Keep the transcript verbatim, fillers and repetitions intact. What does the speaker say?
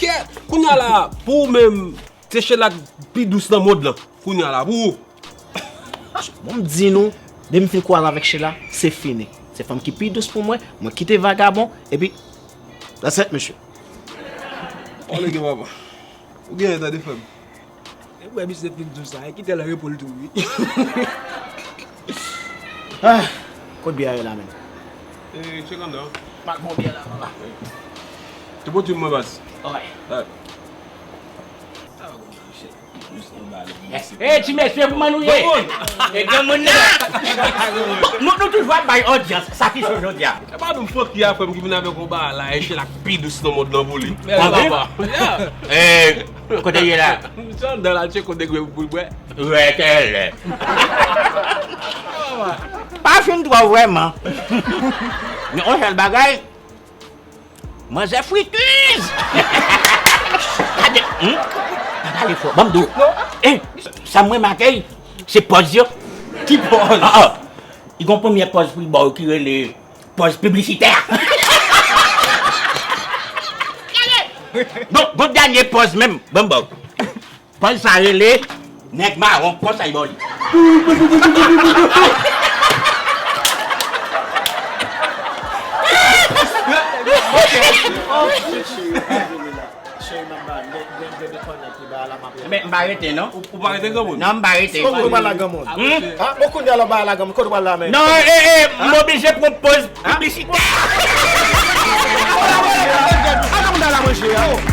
Kè, kounye a la, pou ou menm, se Sheila k pi dous nan mond lan. Kounye a la, pou ou. Bon, m di nou, depi m fin kwaze avèk Sheila, se fini. Se fanm ki pi dous pou mwen, mwen kite vagabon, epi, that's it, mesye. Pale gen papa. Ou genyen tande frè m. E wè misye fin di w sa, e kite l repo l tou wi. Ah, kot biyè a ye la menm? E, tchek anndan. Mak bon biyè la, papa. Te pote mwen baz. Wi. Alright. Ey, ti mesye, kòman nou ye? E granmoun nan? Bon, nou, nou toujou ap bay odyans, sa ki cho jodi a. E pa nou fòk ki a frè m ki vin avèk yon bagay la, e Sheila k pi dous nan mond lan pou li. Mèsi papa. Yeah. Eh, kote l ye la? Misye anndan la, tcheke kote gwe pou l bwè. Wè, kèlè. Pa fin twò vrèman. Men yon sèl bagay, manzè fritwiz! Gade, hmm? Pa pale fò, ban m di w. Eh, sa m remake, se pòz yo. Ki pòz? Ah, ah. Li gon premye pòz pou l ba w ki rele pòz piblisitè. Bon, bon dènye pòz menm, ban m ba w. Pòz sa rele nèg mawon, konsa y ba w li. Men m pa rete non. Ou pa rete granmoun? Non, m pa rete. Kote w pral la granmoun? Hmm? Ah, bon, kounye a la w pral la granmoun, kote w pral la menm? Non, eh, eh, m oblije pran pòz piblisitè. Ala moun ala manje a.